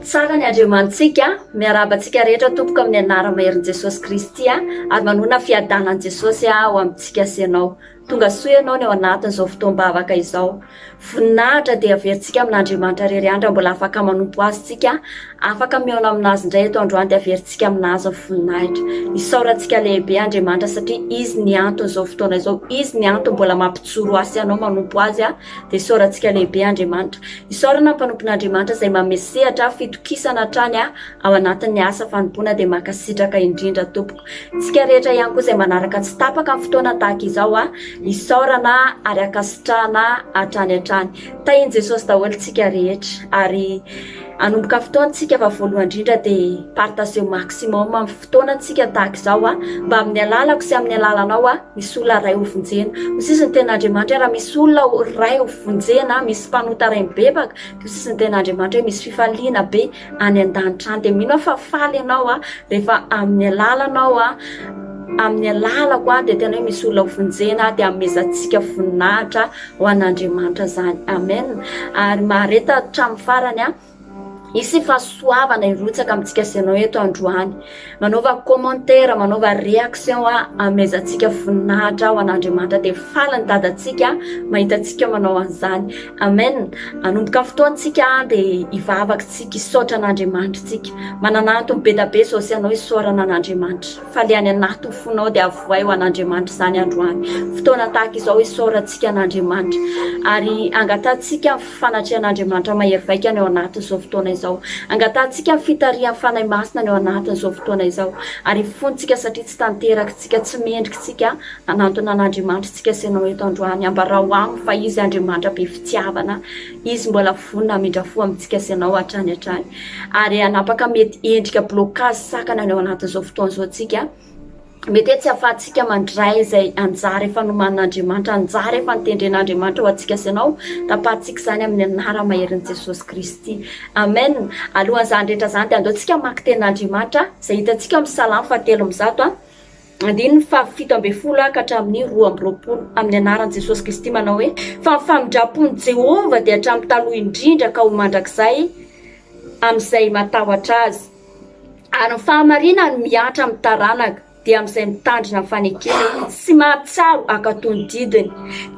Tsara ny Andriamanitsika, miarahaba antsika rehetra tompoko amin'ny anara-maherin'i Jesosy Kristy ary manona fiadanan'i Jesosy ho amintsika sy ianao. Tonga soa ianao ny ao anatin'izao fotoam-bavaka izao. Voninahitra dia averintsika amin'Andriamanitra irery ihany raha mbola afaka manompo Azy tsika, afaka mihaona amin'Azy indray eto androany dia averintsika amin'Azy ny voninahitra. Isaorantsika lehibe Andriamanitra satria Izy ny anton'izao fotoana izao, Izy ny antony mbola mampijoro ahy sy ianao manompo Azy dia isaorantsika lehibe Andriamanitra. Isaorana ny mpanompon'Andriamanitra izay manome sehatra fitokisana hatrany ao anatin'ny asa fanompoana dia mankasitraka indrindra tompoko. Tsika rehetra ihany koa izay manaraka tsy tapaka ny fotoana tahaka izao a, isaorana ary ankasitrahana hatrany hatrany. Tahin'i Jesosy daholo tsika rehetra ary hanomboka fotoana tsika fa voalohany indrindra dia partageo maximum ny fotoana tsika tahaka izao a, mba amin'ny alalako sy amin'ny alalanao a, misy olona ray ho vonjena. Ho sisy ny tenin'Andriamanitra raha misy olona ray ho vonjena, misy mpanota ray mibebaka, dia ho sisy ny tenin'Andriamanitra hoe misy fifaliana be any an-danitra any. Dia mino aho fa faly ianao a, rehefa amin'ny alalanao a, amin'ny alalako a, dia tena hoe misy olona vonjena dia amezantsika voninahitra ho an'Andriamanitra izany. Amen. Ary mahareta hatramin'ny farany a. Hisy fahasoavana hirotsaka amintsika sy ianao eto androany. Manaova commentaire, manaova réaction a, amezantsika voninahitra ho an'Andriamanitra dia faly ny dadantsika mahita antsika manao an'izany. Amen. Hanomboka ny fotoantsika dia hivavaka tsika, hisaotra an'Andriamanitra tsika. Manana antony be da be izao sy ianao hisaorana an'Andriamanitra. Fa le any anatin'ny fonao dia avohay ho an'Andriamanitra izany androany. Fotoana tahaka izao hisaorantsika an'Andriamanitra. Ary angatahantsika ny fanatrehan'Andriamanitra mahery vaika ny ao anatin'izao fotoana izao. Angatahantsika ny fitarihan'ny Fanahy Masina ny ao anatin'izao fotoana izao. Ary ifontsika satria tsy tanteraka tsika, tsy mendrika tsika, Hanantona an'Andriamanitra isika sy ianao eto androany. Ambarao aminy fa Izy Andriamanitra be fitiavana. Izy mbola vonona hamindra fo amintsika sy ianao hatrany hatrany. Ary hanapaka mety endrika blocage sakana ny ao anatin'izao fotoana izao tsika. Mety hoe tsy ahafahantsika mandray izay anjara efa nomanin'Andriamanitra, anjara efa notendren'Andriamanitra ho antsika sy ianao. Tapahantsika izany amin'ny anara-maherin'i Jesosy Kristy. Amen. Alohan'izany rehetra izany dia andao tsika hamaky tenin'Andriamanitra izay hitantsika ao amin'ny Salamo fahatelo ambizato. Andininy faha 17 ka hatramin'ny 22, amin'ny anaran'i Jesosy Kristy manao hoe, Fa ny famindram-pon'i Jehovah dia hatramin'ny taloha indrindra ka ho mandrakizay amin'izay matahotra Azy, ary ny fahamarinany mihatra amin'ny taranaka, dia amin'izay mitandrina ny fanekeny sy mahatsiaro hankatò ny didiny.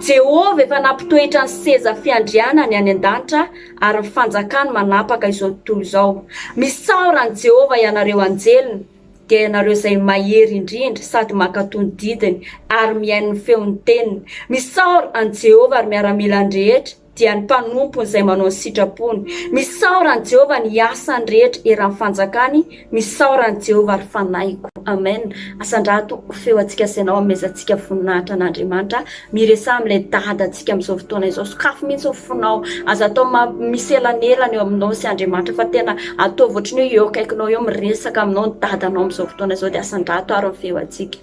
Jehovah efa nampitoetra ny seza fiandrianany any an-danitra, ary ny fanjakany manapaka izao tontolo izao. Misaora an'i Jehovah ianareo anjeliny. dia ianareo izay mahery indrindra sady mankatò ny didiny ary mihaino ny feon'ny teniny. Misaora an'i Jehovah, ry miaramilany rehetra, dia ny mpanompony izay manao ny sitrapony. Misaora an'i Jehovah ny asany rehetra eran'ny fanjakany. Misaora an'i Jehovah, ry fanahiko. Amen. Asandrato feo antsika sy ianao amezantsika voninahitra an'Andriamanitra. Miresaha amin'ilay dadantsika amin'izao fotoana izao. Sokafy mihitsy ny fonao. Aza atao misy elanelana eo aminao sy Andriamanitra fa tena ataovy ohatran'ny hoe eo akaikinao eo miresaka aminao ny dadanao amin'izao fotoana izao dia asandrato ary ny feo antsika.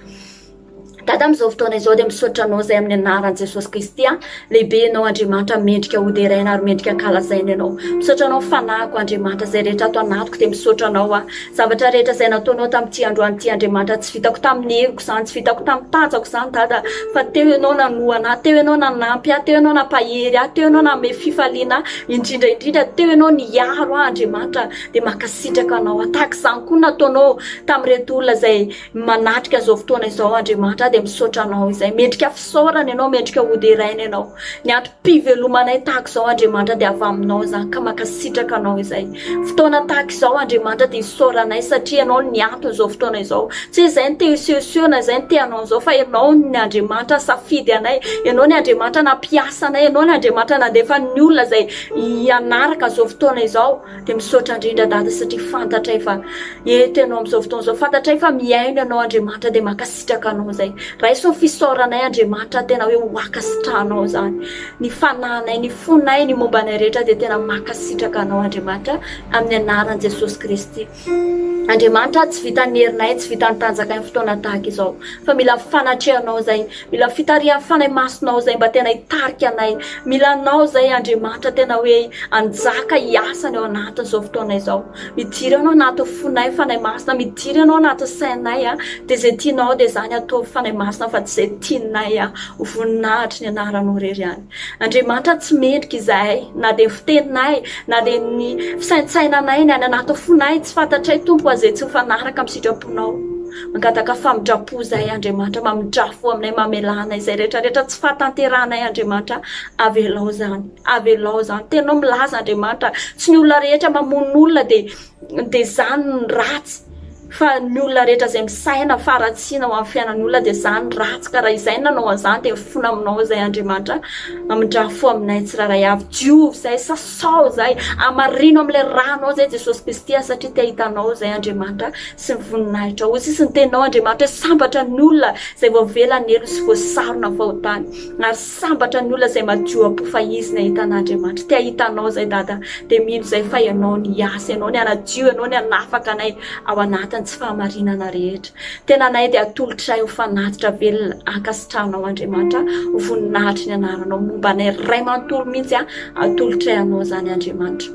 Dada amin'izao fotoana izao dia misaotra anao izay amin'ny anaran'i Jesosy Kristy a. Lehibe ianao Andriamanitra mendrika hoderaina ary mendrika ankalazaina ianao. Misaotra anao fanahiko Andriamanitra izay rehetra ato anatiko dia misaotra anao aho. Zavatra rehetra izay nataonao tamin'ity androany ity Andriamanitra, tsy vitako tamin'ny heriko izany, tsy vitako tamin'ny tanjako izany Dada, fa teo Ianao nanohana ahy, teo Ianao nanampy ahy, teo Ianao nampahery ahy, teo Ianao nanome fifaliana ahy, indrindra indrindra teo Ianao niaro ahy Andriamanitra, dia mankasitraka Anao aho. Tahaka izany koa no nataonao tamin'ireto olona izay manatrika izao fotoana izao Andriamanitra, dia misaotra Anao izay. Mendrika fisaorana Ianao, mendrika hoderaina Ianao. Ny antom-pivelomanay tahaka izao Andriamanitra dia avy aminao izany ka mankasitraka Anao izay. Fotoana tahaka izao Andriamanitra dia isaoranay satria Ianao no niantona izao fotoana izao. Tsy hoe izay no te hisehoseho na izay no te hanao an'izao fa Ianao ny Andriamanitra safidy anay, Ianao ny Andriamanitra nampiasa anay, Ianao ny Andriamanitra nandefa ny olona izay hanaraka izao fotoana izao. Dia misaotra indrindra Dada satria fantatray fa eto Ianao amin'izao fotoana izao, fantatray fa mihaino Ianao Andriamanitra dia mankasitraka Anao izay. Raiso ny fisaoranay Andriamanitra tena hoe ho ankasitrahanao izany. Ny fanahinay, ny fonay, ny momba anay rehetra dia tena mankasitraka Anao Andriamanitra amin'ny anaran'i Jesosy Kristy. Andriamanitra tsy vitan'ny herinay, tsy vitan'ny tanjakay ny fotoana tahaka izao fa mila fanatrehanao izay, mila fitarihan'ny Fanahy Masinao izay mba tena hitarika anay. Mila Anao izay Andriamanitra tena hoe hanjaka hiasa ny ao anatin'izao fotoana izao. Midira Ianao anatin'ny fonay Fanahy Masina, midira Ianao anatin'ny sainay, dia izay tianao dia izany ataovy Fanahy. Fanahy Masina fa tsy izay tianay ho voninahitry ny anaranao irery ihany. Andriamanitra tsy mendrika izahay na dia ny fiteninay na dia ny fisaintsainanay ny any anaty fonay tsy fantatray Tompo izay tsy mifanaraka amin'ny sitraponao. Mangataka famindram-po izahay Andriamanitra mamindrà fo aminay mamelà anay izay rehetra rehetra tsy fahatanterahanay Andriamanitra avelao izany avelao izany. Teninao milaza Andriamanitra tsy ny olona rehetra mamono olona dia dia izany ny ratsy fa ny olona rehetra izay misaina faharatsiana ho amin'ny fiainan'ny olona dia izany ratsy ka raha izay no nanao an'izany dia mifona aminao izay Andriamanitra mamindrà fo aminay tsirairay avy diovy izay sasao izay amarino amin'ilay rànao izay Jesosy Kristy a satria te hahita anao izay Andriamanitra sy ny voninahitrao hoy sisa ny teninao Andriamanitra hoe sambatra ny olona izay voavela ny helony sy voasarona ny fahotany ary Sambatra ny olona izay madio am-po fa izy nahita an'Andriamanitra. Te hahita anao izay Dada dia mino izay fa ianao ny hiasa, ianao ny hanadio, ianao ny hanafaka anay ao anatin'ny tsy fahamarinana rehetra. Tenanay dia atolotray ho fanatitra velona ankasitrahanao Andriamanitra ho voninahitry ny anaranao momba anay ray manontolo mihitsy atolotray anao izany Andriamanitra.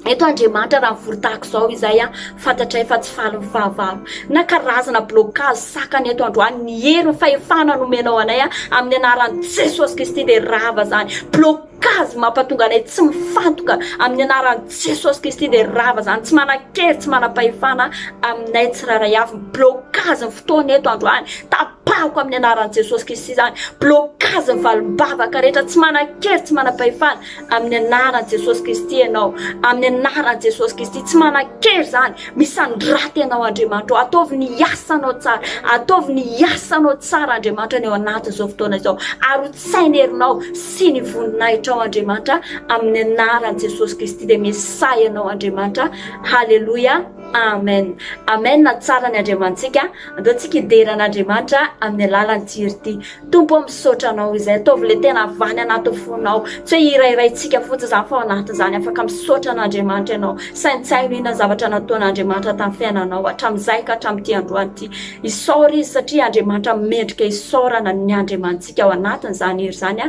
Eto Andriamanitra raha mivory tahaka izao izay an, fantatray fa tsy faly ny fahavalo. Na karazana blocage sakana eto androany, ny hery, ny fahefana nomenao anay an, amin'ny anaran'i Jesosy Kristy dia rava izany. Blocage mampatonga anay tsy mifantoka, amin'ny anaran'i Jesosy Kristy dia rava izany. Tsy manan-kery, tsy manam-pahefana aminay tsirairay avy ny blocage ny fotoana eto androany. Tapahako amin'ny anaran'i Jesosy Kristy izany. Blocage ny valim-bavaka rehetra, tsy manan-kery, tsy manam-pahefana. Amin'ny anaran'i Jesosy Kristy ianao. Amin'ny anaran'i Jesosy Kristy. Tsy manan-kery izany. Misandrata ianao Andriamanitra o. Ataovy ny asanao tsara. Ataovy ny asanao tsara Andriamanitra ny ao anatin'izao fotoana izao. Ary ho tsainy herinao sy ny voninahitrao Andriamanitra. Amin'ny anaran'i Jesosy Kristy dia misaha ianao Andriamanitra. Haleloia. Amen. Amen. Tsara ny Andriamanitsika. Andao tsika hidera an'Andriamanitra amin'ny alalan'ity hira ity. Tompo ô misaotra anao izay ataovy le tena avy any anaty fonao tsy hoe hirairaintsika fotsiny izany fa ao anatin'izany afaka misaotra an'Andriamanitra ianao saintsaino inona ny zavatra nataon'Andriamanitra tamin'ny fiainanao hatramin'izay ka hatramin'ity androany ity isaory izy satria Andriamanitra mendrika isaorana ny Andriamanitsika ao anatin'izany hery izany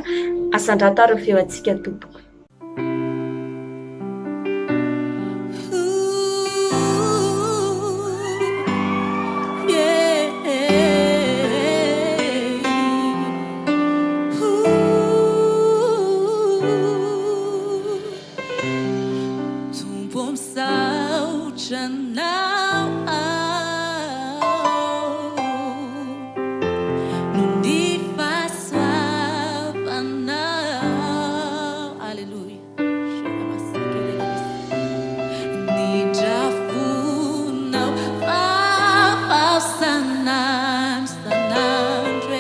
asandrato ary ny feo antsika tompoko. Tompo misaotra anao aho noho ny fahasoavanao. Aleloia. Nindrafonao vaovao sanandro sanandro e.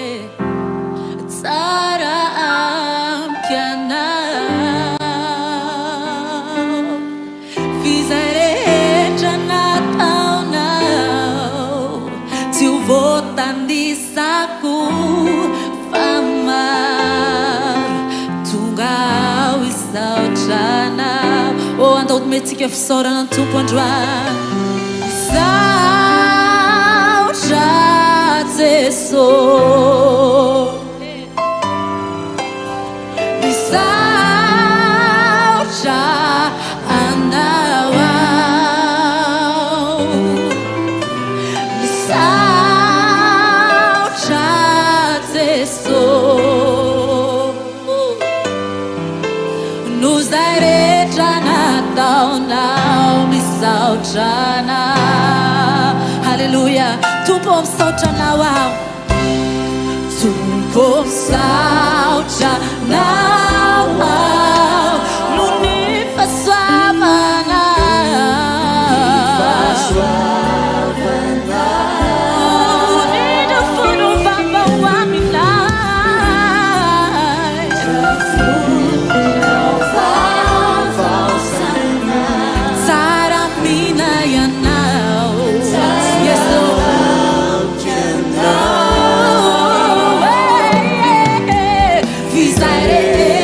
Tsara amiko ianao. F'izay rehetra nataonao tsy ho voatanisako fa maro tonga aho hisaotra anao. Oh, andao omentsika fisaorana ny Tompo androany. Misaotra Jesosy. Misaotra Anao aho. Misaotra Jeso. Noho izay rehetra nataonao. Misaotra Anao. Haleloia. Tompo ô, misaotra Anao aho. Tompo misaotra Anao aho noho ny fahasoavana. Indro vaovao aminay. Tsara aminay Ianao. Yeso. F'izay rehetra.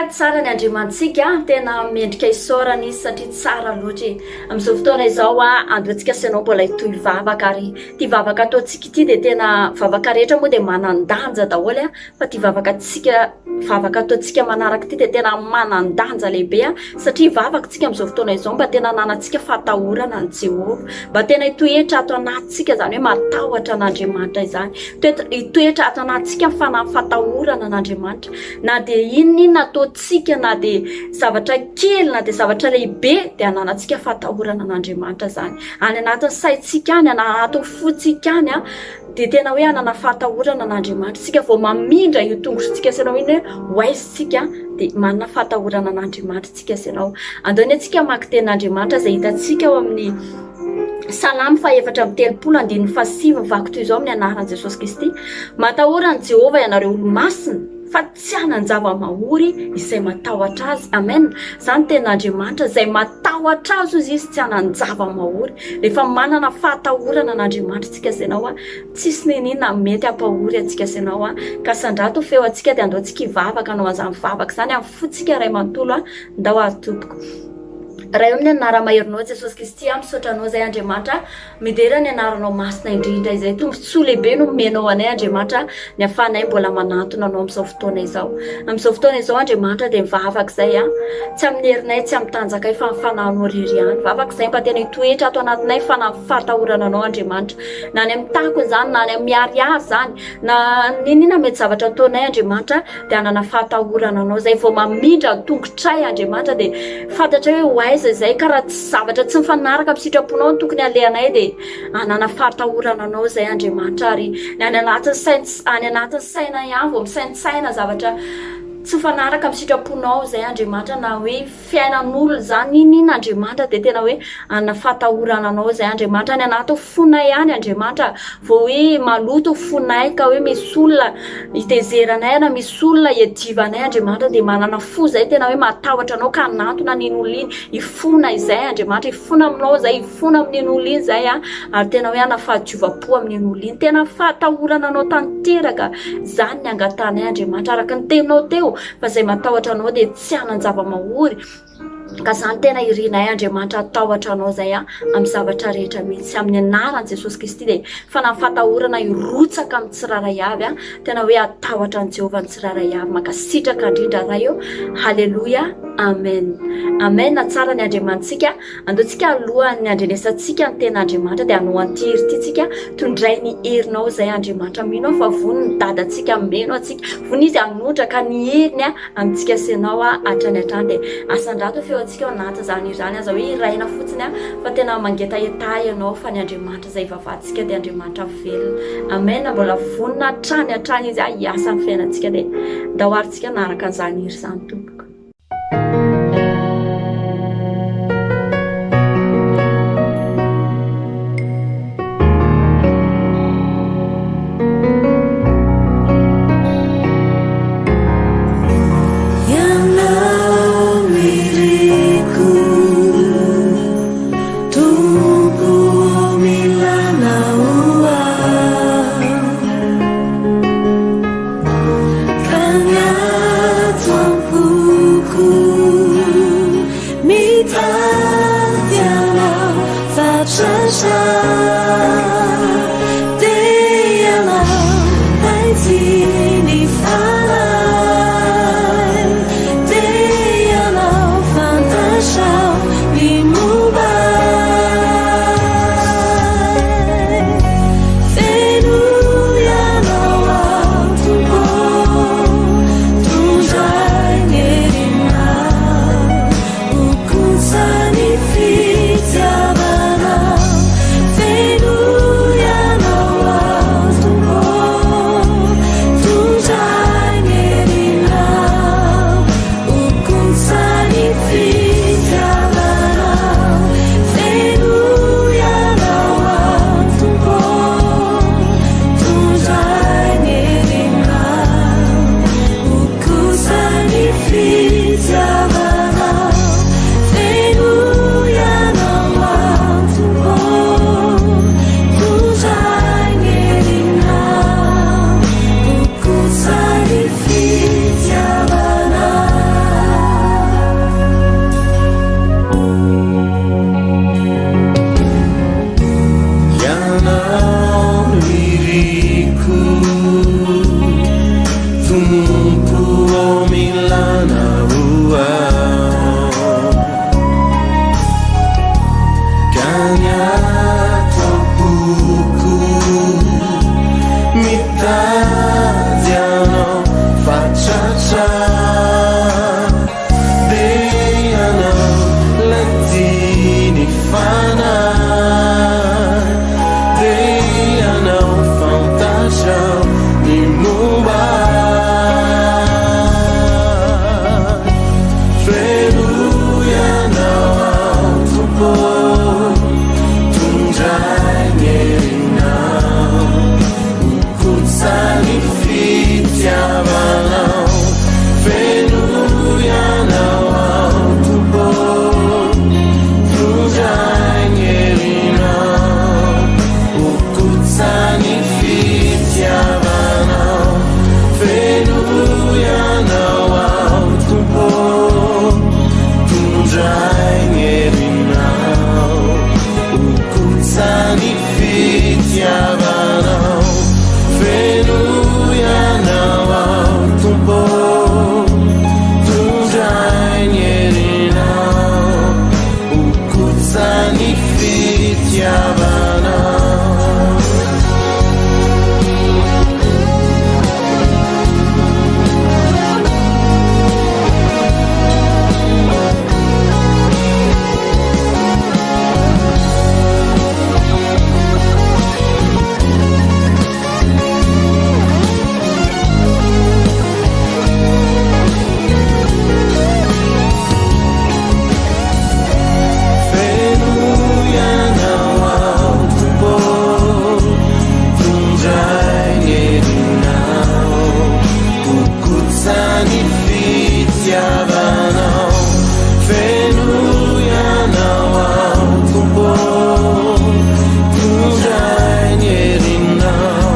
Tsara ny Andriamanitsika, tena mendrika isaorana izy satria tsara loatra e. Amin'izao fotoana izao andehantsika sy ianao mbola hitohy vavaka ary ity vavaka ataontsika ity dia tena vavaka rehetra moa dia manan-danja daholo fa ity vavaka tsika vavaka ataontsika manaraka ity dia tena manan-danja lehibe satria vavaka tsika amin'izao fotoana izao mba tena ananantsika fahatahorana an'i Jehovah, mba tena hitoetra ato anatintsika izany hoe matahotra an'Andriamanitra izany, hitoetra ato anatintsika ny fanahy fahatahorana an'Andriamanitra na dia inona inona ataontsika na dia zavatra kely na dia zavatra lehibe dia ananantsika fahatahorana an'Andriamanitra izany any anatin'ny saintsika any, anatin'ny fontsika any dia tena hoe hanana fahatahorana an'Andriamanitra isika vao mamindra io tongotritsika sy ianao iny hoe ho aiza isika dia manana fahatahorana an'Andriamanitra isika sy ianao. Andao anie tsika hamaky tenin'Andriamanitra izay hitantsika ao amin'ny Salamo faha 34 andininy faha-9 mivaky toy izao amin'ny anaran'i Jesosy Kristy, Matahora an'i Jehovah ianareo olo-masina, fa tsy hanan-java-mahory izay matahotra azy. Amen. Izany tenin'Andriamanitra, izay matahotra azy hozy izy tsy hanan-java-mahory. Rehefa manana fahatahorana an'Andriamanitra tsika sy ianao, tsisy n'inona mety hampahory antsika sy ianao. Ka sandrato ny feo antsika dia andao tsika hivavaka hanao an'izany vavaka izany amin'ny fontsika iray manontolo. Ndao ary tompoko. Ray amin'ny anara-maherinao Jesosy Kristy aho misaotra anao izay Andriamanitra Midera ny anaranao masina indrindra izay tombontsoa lehibe no omenao anay Andriamanitra ny afahanay mbola manantona anao amin'izao fotoana izao. Amin'izao fotoana izao Andriamanitra dia mivavaka izay a, tsy amin'ny herinay, tsy amin'ny tanjakay fa amin'ny fanahinao irery ihany. Vavaka izay mba tena hitoetra ato anatinay fanahy fahatahorana anao Andriamanitra. Na any amin'ny takona izany, na any amin'ny miharihary izany, na n'inona mety zavatra ataonay Andriamanitra dia hanana fahatahorana anao izay vao mamindra ny tongotray Andriamanitra dia fantatray hoe ho aiza izay ka raha tsy zavatra tsy mifanaraka amin'ny sitraponao no tokony alehanay dia hanana fahatahorana anao izay Andriamanitra ary ny any anatin'ny sain any anatin'ny saina ihany vao misaintsaina zavatra tsy mifanaraka amin'ny sitraponao izay Andriamanitra na hoe fiainan'olona izany n'inon'inona Andriamanitra dia tena hoe hanana fahatahorana anao izay Andriamanitra any anaty fonay any Andriamanitra vao hoe maloto fonay ka hoe misy olona itezeranay na misy olona iadivanay Andriamanitra dia manana fo izay tena hoe matahotra anao ka hanantona an'iny olona iny hifona izay Andriamanitra hifona aminao izay hifona amin'iny olona iny izay a ary tena hoe hanana fahadiovam-po amin'iny olona iny tena fahatahorana anao tanteraka izany ny angatahanay Andriamanitra araka ny teninao teo fa izay matahotra anao dia tsy hanan-java-mahory ka izany tena irinay Andriamanitra hatahotra anao izay a amin'ny zavatra rehetra mihitsy amin'ny anaran'i Jesosy Kristy dia fanahy fatahorana hirotsaka amin'ny tsirairay avy a tena hoe hatahotra an'i Jehovah ny tsirairay avy mankasitraka indrindra Ray ô haleloia amen amen tsara ny Andriamanitsika Andao tsika alohan'ny handrenesantsika ny tena Andriamanitra dia hanao an'ity hery ity tsika, tondray ny herinao izay Andriamanitra, mino aho fa vonona ny dadantsika hameno antsika, vonona izy hanondraka ny heriny amintsika sy ianao hatrany hatrany, dia asandrato ny feo antsika ao anatin'izany hira izany, aza hoe hiraina fotsiny fa tena mangetaheta ianao fa ny Andriamanitra izay ivavahantsika dia Andriamanitra velona, amen, mbola vonona hatrany hatrany izy hiasa amin'ny fiainantsika, dia ndao ary tsika hanaraka an'izany hira izany tompoko. Ianao iriko, Tompo milana ho ahy. Ka ny ato am-po. Tondray ny herinao Ho kotsa ny fitiavanao Fenoy Anao aho Tompo Tondray ny herinao Ho kotsa ny fitiavanao. Fenoy Anao aho Tompo Tondray ny herinao Hokotsa ny fitiavanao Fenoy Anao aho Tompo Tondray ny herinao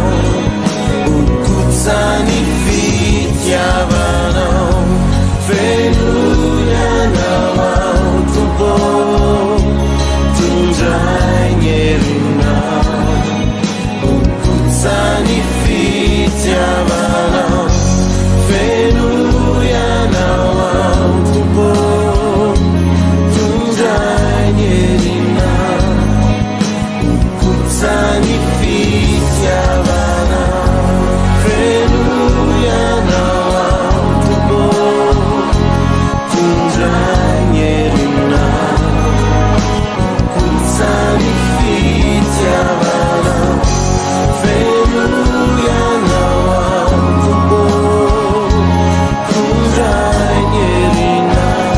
Hokotsa ny fitiavanao Fenoy Anao aho Tompo Tondray ny herinao Hokotsa ny fitiavanao Fenoy Anao aho Tompo Tondray ny herinao Hokotsa ny fitiavanao Fenoy Anao aho Tompo Tondray ny herinao Hokotsa ny fitiavanao Fenoy Anao aho Tompo Tondray ny herinao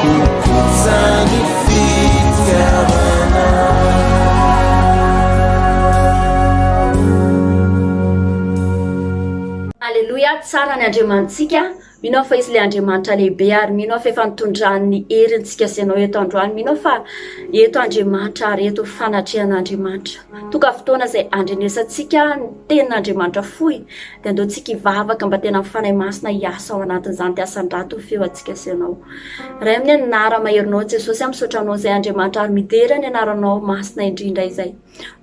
Hokotsa ny fitiavanao. Aleloia, tsara ny Andriamanitsika, mino aho fa Izy ilay Andriamanitra lehibe ary mino aho fa efa nitondrany ny heriny tsika sy ianao eto androany, mino aho fa eto Andriamanitra ary eto fanatrehan'Andriamanitra. Tonga fotoana izay andrenesantsika ny tenin'Andriamanitra fohy dia andao tsika hivavaka mba tena ny Fanahy Masina hiasa ao anatin'izany dia asandrato ny feo antsika sy ianao. Ray amin'ny anara-maherinao Jesosy aho misaotra anao izay Andriamanitra ary midera ny anaranao masina indrindra izay.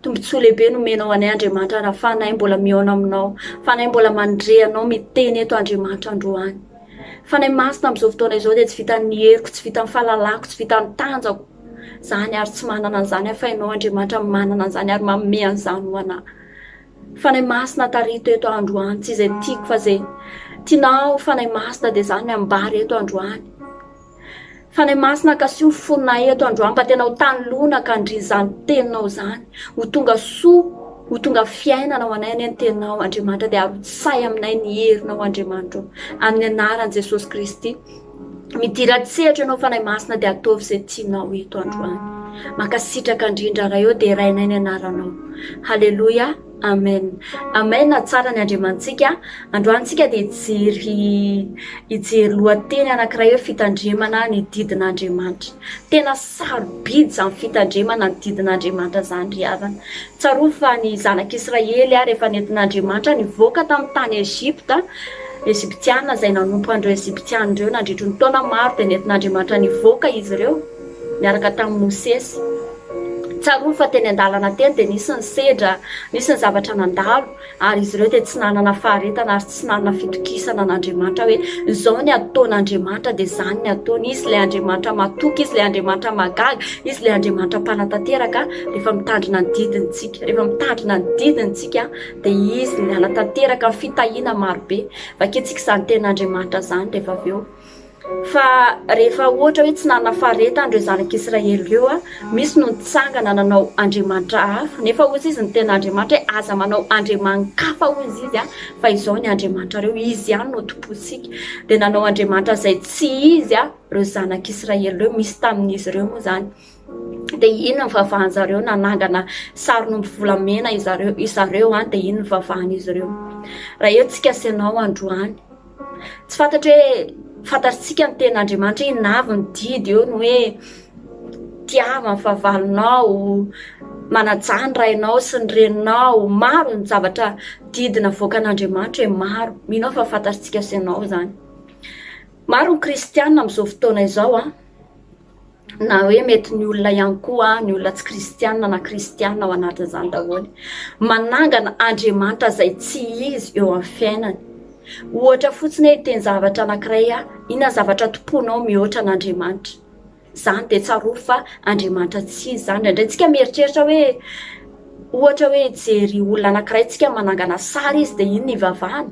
Tombontsoa lehibe nomenao anay Andriamanitra ary ahafahanay mbola mihaona aminao, ahafahanay mbola mandre anao miteny eto Andriamanitra androany. Fanahy Masina amin'izao fotoana izao dia tsy vitan'ny heriko, tsy vitan'ny fahalalako, tsy vitan'ny tanjako izany ary tsy manana an'izany aho fa ianao Andriamanitra manana an'izany ary manome an'izany ho anah. Fanahy Masina tarito eto androany, tsy izay tiako fa izay tianao Fanahy Masina dia izany ny ambara eto androany. Fanahy Masina kasiho ny fonay eto androany mba tena ho tany lonaka handre izany teninao izany, ho tonga soa, ho tonga fiainana ho anay anie ny teninao Andriamanitra dia arotsay aminay ny herinao Andriamanitra o, amin'ny anaran'i Jesosy Kristy. Midira an-tsehatra ianao Fanahy Masina dia ataovy izay tianao eto androany. Mankasitraka indrindra Ray ô derainay ny anaranao. Haleloia. Amen. Amen tsara ny Andriamanitsika. Androany tsika dia hijery hijery lohateny anankiray hoe fitandremana ny didin'Andriamanitra. Tena sarobidy izany fitandremana ny didin'Andriamanitra izany ry havana. Tsarovy fa ny zanak'Israely rehefa nentin'Andriamanitra nivoaka tamin'ny tany Egypta, Egyptiana izay nanompo an'ireo Egyptiana ireo nandritry ny taona maro dia nentin'Andriamanitra nivoaka izy ireo niaraka tamin'i Mosesy. Tsarovy fa teny an-dalana teny dia nisy ny sedra, nisy ny zavatra nandalo ary izy ireo dia tsy nanana faharetana ary tsy nanana fitokisana an'Andriamanitra hoe izao ny ataon'Andriamanitra dia izany ny ataony. Izy ilay Andriamanitra matoky, Izy ilay Andriamanitra mahagaga, Izy ilay Andriamanitra mpanatanteraka rehefa mitandrina ny didiny tsika. Rehefa mitandrina ny didiny tsika dia Izy ny hanatanteraka ny fitahiana marobe. Vakintsika izany tenin'Andriamanitra izany rehefa avy eo. Fa rehefa ohatra hoe tsy nanana faharetana ireo zanak'Israely ireo, misy no nitsangana nanao andriamanitra hafa, nefa hozy izy ny tena Andriamanitra hoe aza manao andriamani-kafa hozy izy fa izao ny Andriamanitrareo, izy ihany no tompontsika. Dia nanao andriamanitra izay tsy izy ireo zanak'Israely ireo, misy tamin'izy ireo moa izany. Dia iny ny vavahan-jareo nanangana sarin'omby volamena izareo izareo an, dia iny ny vavahan'izy ireo. Raha eo tsika sy ianao androany, tsy fantatro hoe fantatritsika ny tenin'Andriamanitra hoe inona avy ny didy eo ny hoe tiava ny fahavalonao, manajà ny rainao sy ny reninao, maro ny zavatra didy navoakan'Andriamanitra hoe maro, mino aho fa fantatritsika sy ianao izany. Maro ny kristiana amin'izao fotoana izao an. Na hoe mety ny olona ihany koa, ny olona tsy kristiana na kristiana ao anatin'izany daholo. Manangana Andriamanitra izay tsy izy eo amin'ny fiainany. Ohatra fotsiny hoe hiteny zavatra anankiray aho, inona ny zavatra tompoinao mihoatra an'Andriamanitra? Izany dia tsarovy fa Andriamanitra tsy izy izany. Indraindray tsika mieritreritra hoe ohatra hoe hijery olona anankiray tsika manangana sary izy dia iny no ivavahana.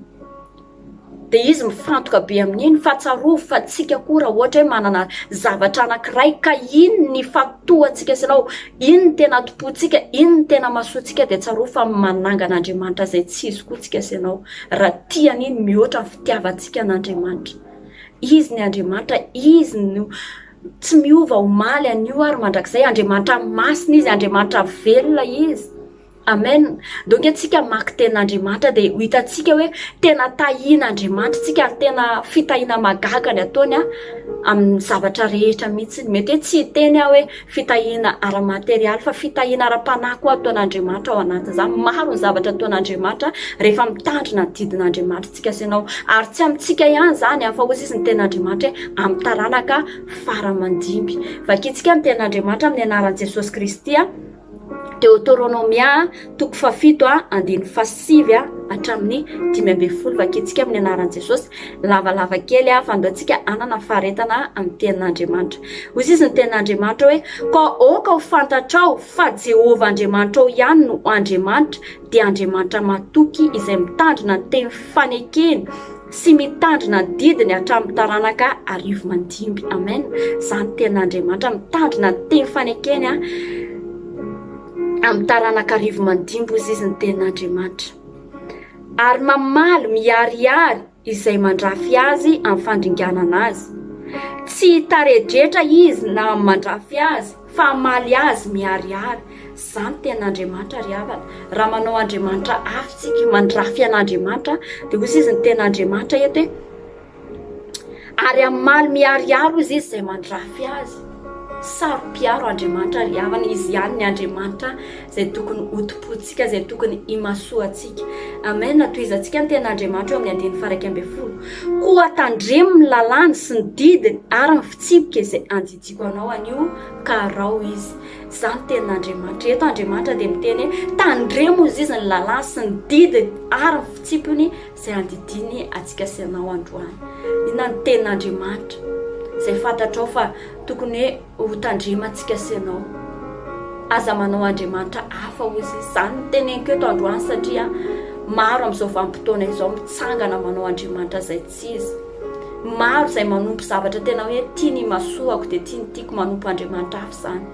Dia izy mifantoka be amin'iny fa tsarovy fa tsika koa raha ohatra hoe manana zavatra anankiray ka iny ny ifantohantsika sy ianao, iny ny tena tompointsika, iny ny tena masoantsika dia tsarovy fa manangana Andriamanitra izay tsy izy koa tsika sy ianao raha tia an'iny mihoatra ny fitiavantsika an'Andriamanitra. Izy ny Andriamanitra, Izy no tsy miova omaly, anio ary mandrakizay. Andriamanitra masina Izy, Andriamanitra velona Izy. Amen. Donc antsika mamaky tenin'Andriamanitra dia ho hitantsika hoe tena tahian'Andriamanitra tsika ary tena fitahiana mahagaga ny ataony amin'ny zavatra rehetra mihitsy. Mety hoe tsy hiteny aho hoe fitahiana ara-materialy fa fitahiana ara-panahy koa ataon'Andriamanitra ao anatin'izany. Maro ny zavatra ataon'Andriamanitra rehefa mitandrina ny didin'Andriamanitra tsika sy ianao. Ary tsy amintsika ihany izany fa hoy izy ny tenin'Andriamanitra hoe amin'ny taranaka fara aman-dimby. Vakintsika ny tenin'Andriamanitra amin'ny anaran'i Jesosy Kristy. Deoteronomia toko fahafito andininy fahasivy hatramin'ny 15 vakintsika amin'ny anaran'i Jesosy. Lavalava kely fa andao tsika hanana faharetana amin'ny tenin'Andriamanitra. Hoy izy ny tenin'Andriamanitra hoe koa aoka ho fantatrao fa Jehovah Andriamanitrao ihany no Andriamanitra, dia Andriamanitra matoky izay mitandrina ny teny fanekeny sy mitandrina ny didiny hatramin'ny taranaka arivomandimby. Amen. Izany tenin'Andriamanitra mitandrina ny teny fanekeny amin'ny taranaka arivomandimby hozy izy ny tenin'Andriamanitra. Ary mamaly miharihary izay mandrafy azy amin'ny fandringanana azy. Tsy hitaredretra izy na amin'ny mandrafy azy fa hamaly azy miharihary. Izany tena Andriamanitra ry havana. Raha manao Andriamanitra hafa isika, mandrafy an'Andriamanitra, dia hoy izy ny tena Andriamanitra eto hoe, ary hamaly miharihary hoy izy izay mandrafy azy. Saro-piaro Andriamanitra ry havana, izy ihany ny Andriamanitra izay tokony hotompointsika, izay tokony himasoantsika. Amen. Tohizantsika ny tena Andriamanitra eo amin'ny andininy faha 11. Koa tandremo ny lalàny sy ny didiny ary ny fitsipika izay andidiako anao anio ka araho izy. Izany tenin'Andriamanitra. Eto Andriamanitra dia miteny hoe tandremo izy izy ny lalàny sy ny didiny ary ny fitsipiny izay andidiany antsika sy anao androany. Inona ny tenin'Andriamanitra izay fantatrao fa tokony hoe ho tandremantsika sy anao? Aza manao Andriamanitra hafa hoy izy. Izany no teneniko eto androany satria maro amin'izao vanim-potoana izao mitsangana manao Andriamanitra izay tsy izy. Maro izay manompo zavatra tena hoe tia ny imasoako dia tia ny tiako manompo Andriamanitra hafa izany.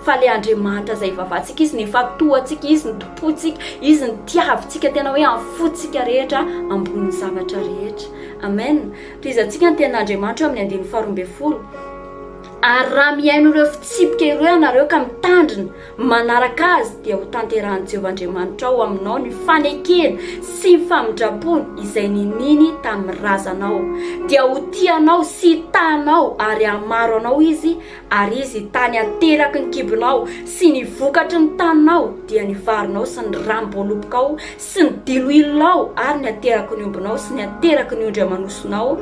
Fa ilay Andriamanitra izay ivavahantsika, Izy no ifantohantsika, Izy no tompointsika, Izy no tiavintsika tena hoe amin'ny fontsika rehetra, ambonin'ny zavatra rehetra. Amen. Tohizantsika ny tenin'Andriamanitra eo amin'ny andininy faha 12. Ary raha mihaino ireo fitsipika ireo ianareo ka mitandrina, Manaraka azy dia ho tanterahan'i Jehovah Andriamanitrao aminao ny fanekena sy ny famindrampony izay niniany tamin'ny razanao. Dia ho tia anao sy hitaha anao ary hahamaro anao Izy, ary Izy hitaha ny hateraky ny kibonao sy ny vokatry ny taninao, dia ny varinao sy ny ranom-boalobokao sy ny diloilonao ary ny hateraky ny ombinao sy ny hateraky ny ondry aman'osinao,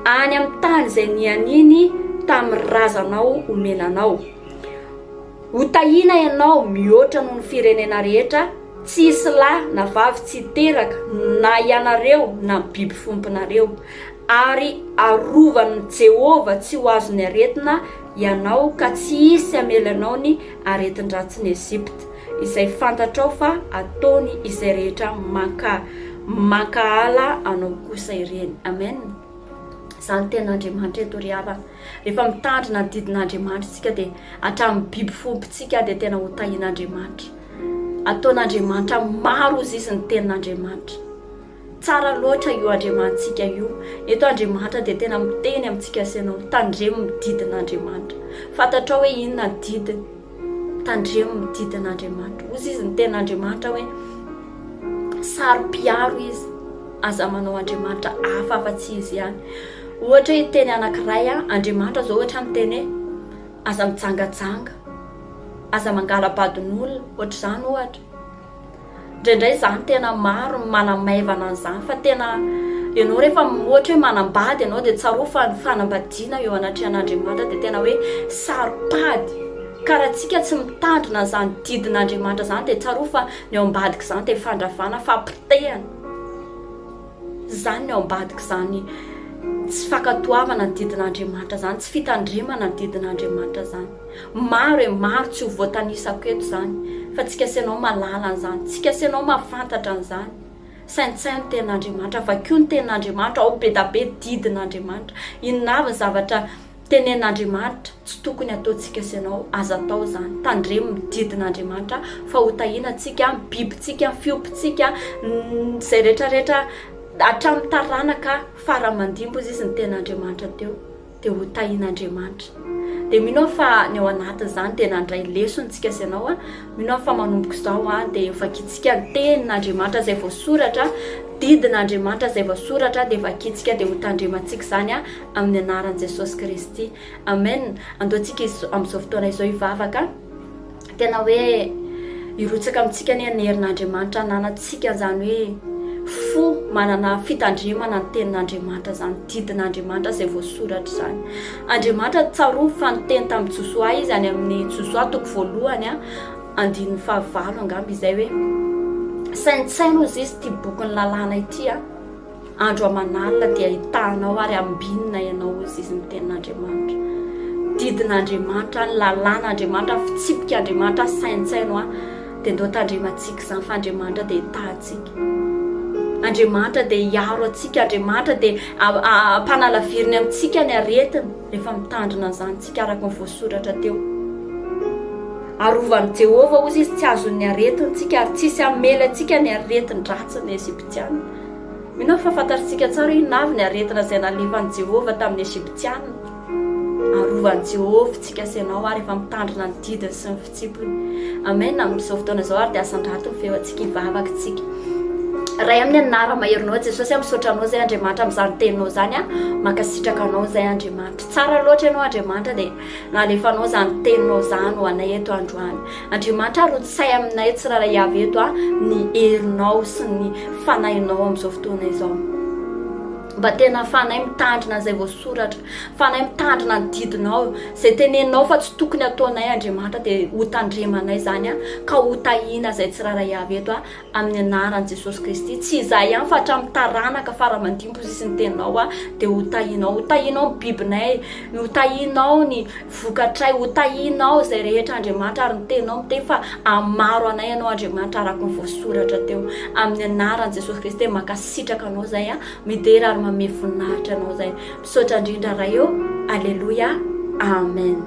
any amin'ny tany izay nianiany tamin'ny razanao homena anao. Ho tahiana ianao mihoatra noho ny firenena rehetra, tsy hisy lahy na vavy tsy hiteraka, na ianareo na ny biby fiompinareo. Ary harovan'i Jehovah tsy ho azon'ny aretina ianao, ka tsy hisy hamely anao ny aretin-dratsin'i Egypta, izay fantatrao fa ataony izay rehetra mankahala anao kosa ireny. Amen. Izany tenin'Andriamanitra eto ry havana. Rehefa mitandrina ny didin'Andriamanitra isika dia hatramin'ny biby fiompintsika dia tena ho tahian'Andriamanitra. Ataon'Andriamanitra maro hozy izy ny tenin'Andriamanitra. Tsara loatra io Andriamanitsika io. Eto Andriamanitra dia tena miteny amintsika sy ianao, tandremo ny didin'Andriamanitra. Fantatrao hoe inona ny didiny. Tandremo ny didin'Andriamanitra. Hozy izy ny tenin'Andriamanitra hoe saro-piaro izy. Aza manao Andriamanitra hafa afa-tsy izy ihany. Ohatra hoe hiteny anankiray aho, Andriamanitra izao ohatra miteny hoe aza mijangajanga, aza mangala-badin'olona, ohatr'izany ohatra. Indraindray izany tena maro ny manamaivana an'izany fa tena Ianao rehefa ohatra hoe manambady ianao dia tsarovy fa ny fanambadiana eo anatrehan'Andriamanitra dia tena hoe saro-pady. Ka raha tsika tsy mitandrina an'izany didin'Andriamanitra izany dia tsarovy fa ny ao ambadik'izany dia fandravana, fampotehana. Izany ny ao ambadik'izany tsy fankatoavana ny didin'Andriamanitra izany, tsy fitandremana ny didin'Andriamanitra izany. Maro e, maro tsy ho voatanisako eto izany, fa tsika sy ianao mahalala an'izany, tsika sy ianao mahafantatra an'izany. Saintsaino ny tenin'Andriamanitra, vakio ny tenin'Andriamanitra, ao be da be didin'Andriamanitra. Inona avy ny zavatra tenenin'Andriamanitra tsy tokony ataontsika sy ianao? Aza atao izany. Tandremo ny didin'Andriamanitra fa ho tahiana tsika, ny bibintsika, ny fiompintsika, izay rehetra rehetra hatramin'ny taranaka fara aman-dimby hozy izy ny tenin'Andriamanitra teo. dia ho tahian'Andriamanitra. Dia mino aho fa ny ao anatin'izany dia nandray lesona tsika sy ianao a. Mino aho fa manomboka izao a dia vakintsika ny tenin'Andriamanitra izay voasoratra, didin'Andriamanitra izay voasoratra dia vakintsika dia ho tandremantsika izany a amin'ny anaran'i Jesosy Kristy. Amen. Andao tsika amin'izao fotoana izao hivavaka. Tena hoe hirotsaka amintsika anie ny herin'Andriamanitra hananantsika an'izany hoe fo manana fitandremana ny tenin'Andriamanitra izany, didin'Andriamanitra izay voasoratra izany. Andriamanitra tsarovy fa niteny tamin'i Josoa izy any amin'ny Josoa toko voalohany andininy fahavalo angamba izay hoe saintsaino hozy izy ity bokin'ny lalàna ity a. Andro aman'alina dia hitahanao ary hambinina ianao, hozy izy ny tenin'Andriamanitra. Didin'Andriamanitra, ny lalàn'Andriamanitra, ny fitsipik'Andriamanitra, saintsaino aho. Dia ndao tandremantsika izany fa Andriamanitra dia hitaha antsika. Andriamanitra dia hiaro antsika, Andriamanitra dia hampanalaviriny amintsika ny aretina rehefa mitandrina an'izany tsika araka ny voasoratra teo. Arovan'i Jehovah, hozy izy, tsy azon'ny aretina tsika ary tsisy hamely antsika ny aretin-dratsin'ny Egyptiana. Mino aho fa fantatritsika tsara hoe inona avy ny aretina izay nalefan'i Jehovah tamin'ny Egyptiana. Arovan'i Jehovah isika sy ianao ary efa mitandrina ny didiny sy ny fitsipiny. Amen. Amin'izao fotoana izao ary dia asandrato ny feo antsika hivavaka isika. Ray amin'ny anara-maherinao Jesosy aho misaotra anao izay Andriamanitra amin'izany teninao izany aho. Mankasitraka anao izay Andriamanitra. Tsara loatra ianao Andriamanitra dia nalefanao izany teninao izany ho anay eto androany. Andriamanitra arotsay aminay tsirairay avy eto ny herinao sy ny fanahinao amin'izao fotoana izao. Mba tena fanahy mitandrina an'izay voasoratra, fanahy mitandrina ny didinao, izay teneninao fa tsy tokony ataonay Andriamanitra dia ho tandremanay izany ka ho tahiana izay tsirairay avy eto amin'ny anaran'i Jesosy Kristy. Tsy izahay ihany fa hatramin'ny taranaka fara aman-dimby hoy izy ny teninao dia ho tahianao. Ho tahianao ny bibinay, ho tahianao ny vokatray, ho tahianao izay rehetra Andriamanitra ary ny teninao miteny fa hamaro anay ianao Andriamanitra araka ny voasoratra teo. Amin'ny anaran'i Jesosy Kristy mankasitraka anao izay midera ary manome voninahitra anao izay. Misaotra indrindra Ray ô. Aleloia. Amen.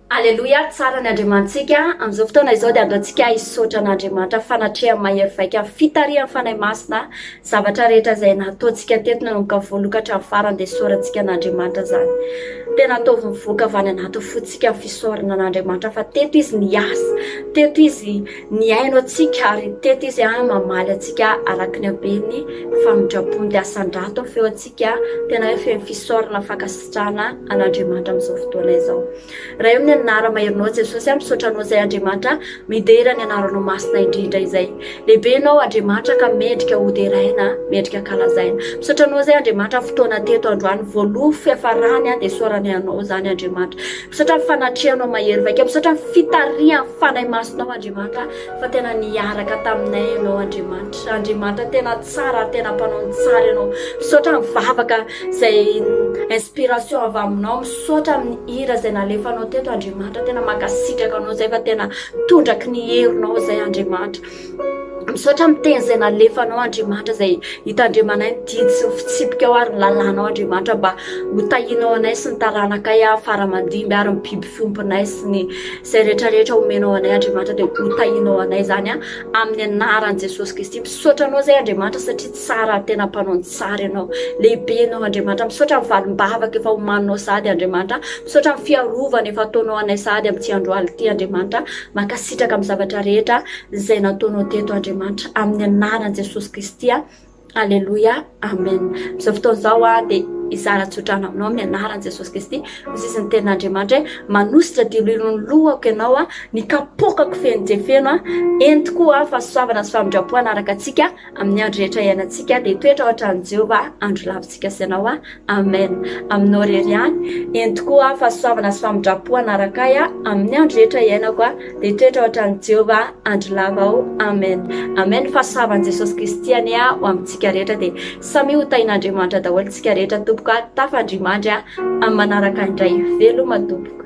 Aleloia, tsara ny Andriamanitsika. Amin'izao fotoana izao dia andaontsika hisaotra an'Andriamanitra fanatrehany mahery vaika, fitarihan'ny Fanahy Masina, zavatra rehetra izay nataontsika teto nanomboka voaloha ka hatramin'ny farany dia isaorantsika an'Andriamanitra izany. Tena ataovy mivoaka avy any anaty fontsika ny fisaorana an'Andriamanitra fa teto Izy niasa, teto Izy nihaino antsika ary teto Izy mamaly antsika araka ny haben'ny famindrampony. Dia asandrato ny feontsika, tena hoe feno fisaorana, fankasitrahana an'Andriamanitra amin'izao fotoana izao. Ray amin'ny anara-maherinao Jesosy aho misaotra anao izay Andriamanitra midera ny anaranao masina indrindra izay. Lehibe ianao Andriamanitra ka mendrika ho deraina, mendrika kalazaina. Misaotra anao izay Andriamanitra fotoana teto androany voaloha fiafarany dia isaorana anao izany Andriamanitra. Misaotra ny fanatrehanao mahery vaika, misaotra ny fitarihan'ny Fanahy Masinao Andriamanitra fa tena niaraka taminay ianao Andriamanitra. Andriamanitra tena tsara ary tena mpanao ny tsara ianao. Misaotra ny vavaka izay inspiration avy aminao, misaotra amin'ny hira izay nalefanao teto Andriamanitra, tena mankasitraka anao izay fa tena tondraky ny herinao izay Andriamanitra. Misaotra amin'ny teny izay nalefanao Andriamanitra izay hitandremanay ny didy sy ny fitsipikao ary ny lalànao Andriamanitra mba ho tahianao anay sy ny taranakay fara aman-dimby ary ny biby fiompinay sy ny izay rehetra rehetra omenao anay Andriamanitra dia ho tahianao anay izany amin'ny anaran'i Jesosy Kristy. Misaotra anao izay Andriamanitra satria tsara ary tena mpanao ny tsara ianao. Lehibe ianao Andriamanitra. Misaotra amin'ny valim-bavaka efa omaninao sahady Andriamanitra. Misaotra amin'ny fiarovana efa ataonao anay sahady amin'ity andro alina ity Andriamanitra. Mankasitraka amin'ny zavatra rehetra izay nataonao teto Andriamanitra. Amin'ny anaran'i Jesosy Kristy. Aleloia. Amen. Amin'izao fotoana izao dia. hizara tsodrano aminao amin'ny anaran'i Jesosy Kristy. Hoy izy ny tenin'Andriamanitra hoe manositra diloilo ny lohako ianao a, ny kapoakako feno dia feno a, eny tokoa fahasoavana sy famindram-po hanaraka antsika Amin'ny andro rehetra iainantsika dia hitoetra ao an-tranon'i Jehovah andro lavintsika sy ianao aho. Amen. Aminao irery ihany. Eny tokoa, fahasoavana sy famindram-po hanaraka ahy amin'ny andro rehetra iainako aho dia hitoetra ao an-tranon'i Jehovah andro lava aho. Amen. Amen. Fahasoavan'i Jesosy Kristy anie ho amintsika rehetra dia samia ho tahin'Andriamanitra daholo tsika rehetra tompoko a. Tafandrimandry a amin'ny manaraka indray. Veloma tompoko.